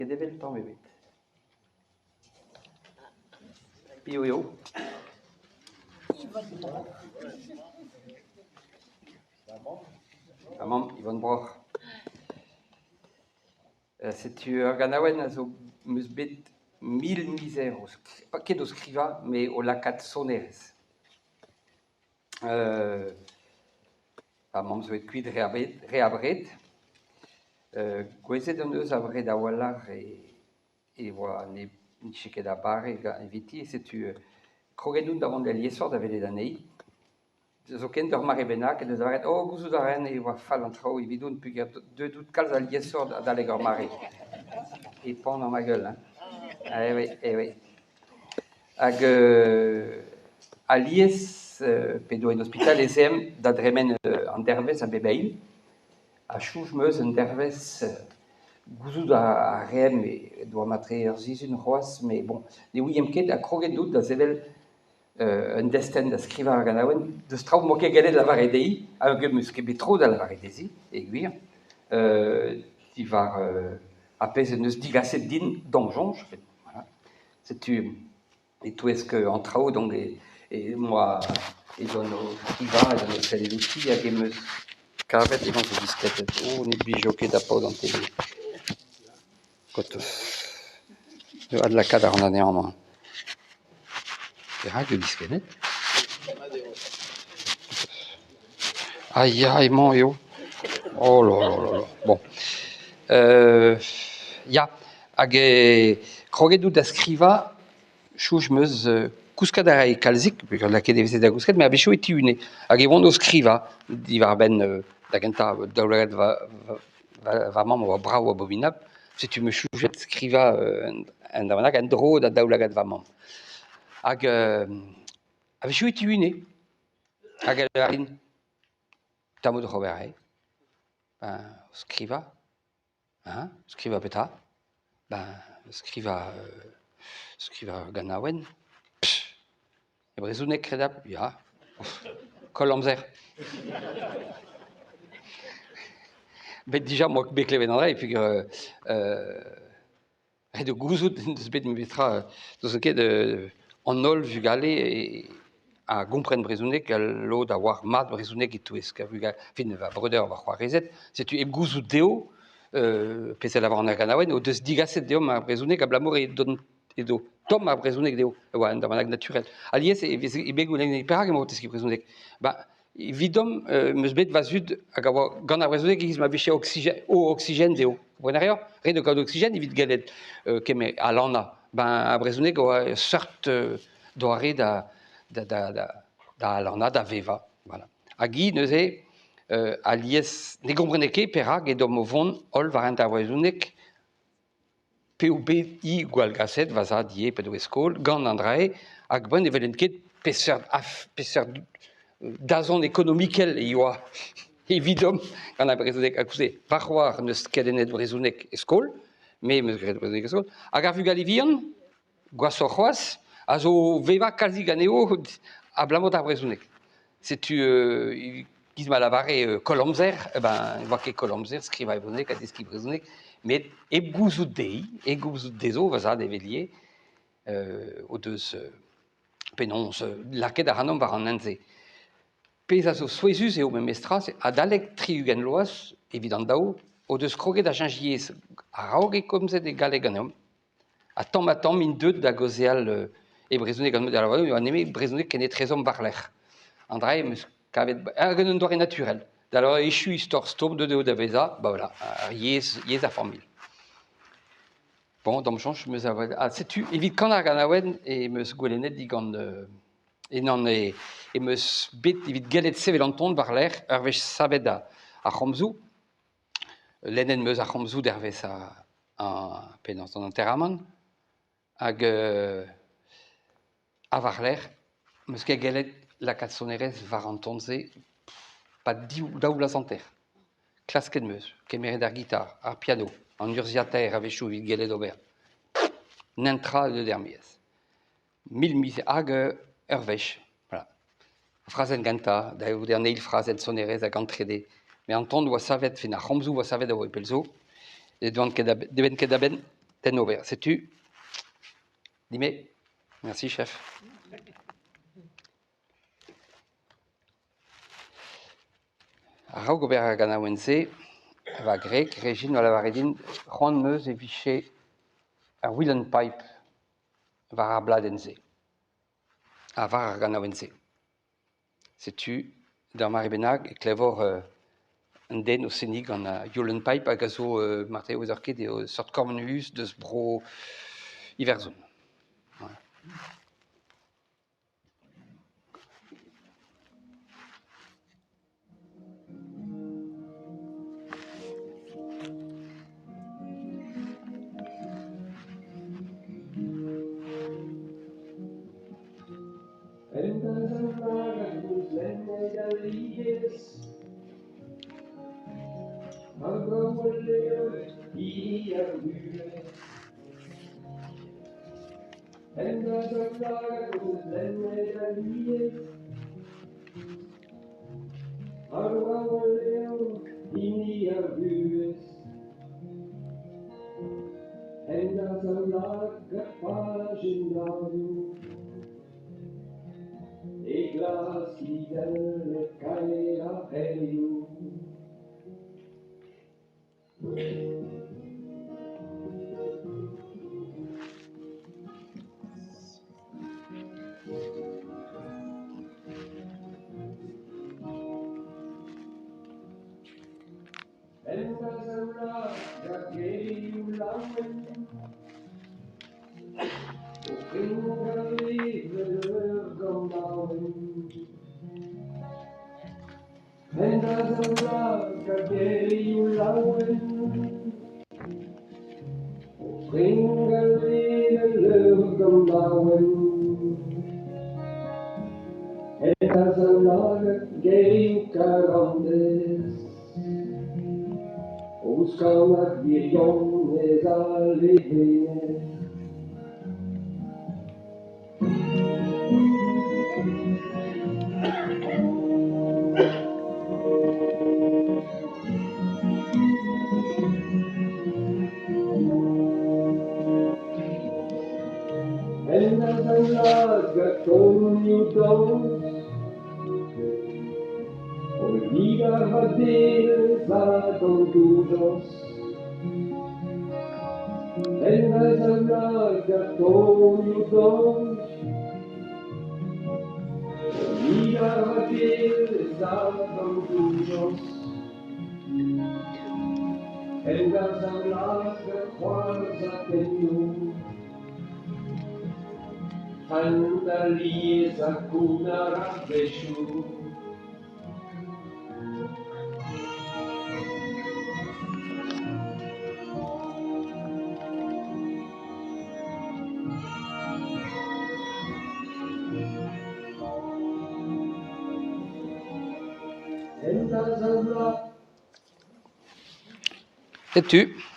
Ket evel tamm ebet. Piv eo ? Va mamm, Yvonne Broc'h. Setu ur ganaouenn a zo 'm eus bet mil mizer o ket o skrivañ met o lakaat sonerezh. Va mamm zo aet kuit re abred re abred. Gouezet hon eus abred a-walc'h e oa ne vije ket a bare eviti setu kroget on da vont aliesoc'h da welet anezhi. Zoken d'ur mare bennak en deus lavaret oh gouzout a raen e oa fall an traoù evidon peogwir deuet out kalz aliesoc'h adalek ur mare. E pan ma gueul hein. Eh oui, eh oui. Hag alies p'edo en ospital ez eemp da dremen an dervezh a bep eil ha soñj 'm eus un dervezh gouzout a raemp e doa matre ur sizhun c'hoazh met bon ne ouiemp ket ha kroget out da sevel un destenn da skrivañ ar ganaouenn deus traoù 'moa ket gallet lavaret dezhi hag 'm eus ket bet tro da lavaret dezhi e gwir diwar ar pezh en deus digaset din d'am soñj voilà. Setu e-touesk an traoù donc emañ edon o skrivañ edon o sellet outi hag em eus kavet emañ zo disketet. Oh ne blijo ket da paotr an tele. Gortoz. Adlakaat a ran anezhañ amañ. Perak eo diskennet ? Ah ya, emañ eo. Oh là là là là. Bon. Ya, hag kroget out da skrivañ, soñj 'm eus kousket a rae kalzik, peogwir lakaet e veze da gousket, met a-wechoù e tihune. Hag e oan o skrivañ diwar-benn da gentañ daoulagad va va mamm a oa brav abominabl, setu 'm eus soñjet skrivañ un dra bennak en-dro da daoulagad va mamm. Hag a-wechoù e tihune hag e lavarin tamm oc'h ober eo, ben skrivañ, hein, skrivañ petra ? Ben skrivañ skrivañ ur ganaouenn. E brezhoneg kredabl, ya. Koll amzer. Bet dija 'moa bet klevet an dra-se peogwir ret eo gouzout en deus bet memestra n'eus ket an holl vugale a gompren brezhoneg al lod a oar mat brezhoneg e-touesk ar vugale, fin va breudeur, va c'hoarezed. Setu hep gouzout dezho pezh a lavaran er ganaouenn o deus digaset deomp ar brezhoneg abalamour eo edo tomm ar brezhoneg dezho, e oa un dra bennak naturel. Alies e veze e bet goulennet perak emañ o teskiñ brezhoneg. Ba evidomp 'm eus bet va zud hag a oa gant ar brezhoneg e-giz ma vije oksigen, o oksigen dezho. Kompren a reoc'h? Ret eo kaout oksigen evit gellet kemer alanañ. Ben ar brezhoneg a oa ur seurt doare da da da da da alanañ, da vevañ. Voilà. Hag hi neuze alies ne gomprene ket perak edomp o vont holl war hent ar brezhoneg P'eo bet hi gwallgaset, va zad ivez p'edo e skol, gant an dra-se, hag bremañ ne welen ket peseurt peseurt dazont ekonomikel e oa evidomp gant ar brezhoneg. Ha koulskoude, va c'hoar n'eus kelennet brezhoneg e skol, me 'm eus graet brezhoneg e skol, hag ar vugale vihan, gwashoc'h c'hoazh, a zo o vevañ kalzik anezho abalamour d'ar brezhoneg. Setu e-giz ma lavare koll amzer, eh ben ne oa ket koll amzer skrivañ e brezhoneg ha deskiñ brezhoneg, met hep gouzout dezhi, hep gouzout dezho, va zad evel ivez, o deus penaos lakaet ac'hanomp war an hent-se. Pezh a zo souezhus eo memestra, adalek 60 vloaz evit an daou, o deus kroget da cheñch yezh. A-raok e komzed e galleg ganeomp. Ha tamm-ha-tamm int deuet da gaozeal e brezhoneg an da lavarout e oa nemet brezhoneg kenetrezomp war-lerc'h. An dra-se 'm eus kavet hag un doare naturel. Da lavarout echu istor stourm deuet eo da vezañ, ba voilà, ar yezh, yezh ar familh. Bon, d'am soñj 'm eus ha setu evit kanañ ar ganaouenn em eus goulennet digant ennon em eus bet evit gellet sevel an ton war-lerc'h ur wech savet ar c'homzoù. Lennet 'm eus ar c'homzoù dervezh penaos an interamant hag ha war-lerc'h 'm eus ket gellet lakaat sonerezh war an ton-se 'pad div daou vloaz hanter. Klasket 'm eus kemeret ar gitar, ar piano, an urzhiataer a-wechoù evit gellet ober. Netra deuet er-maez. Mil miz hag ur wech, voilà. Ar frazenn gentañ, da eo an eil frazenn sonerezh hag an trede. Met an ton oa savet, fin ar c'homzoù oa savet a oa pell zo, ne deuan ket a-benn, ne ket a-benn. d'en ober. Setu dime. Merci chef. A-raok ober ar ganaouenn-se, va gwreg Régine a lavare din c'hoant 'm eus e vije ar uilleann pipe war ar bladenn-se ha war ar ganaouenn-se. Setu d'ur mare bennak e klevor un den o seniñ gant ar uilleann pipe hag a zo marteze 'ouezoc'h ket eo seurt korn-huz deus bro Iwerzhon. Setu.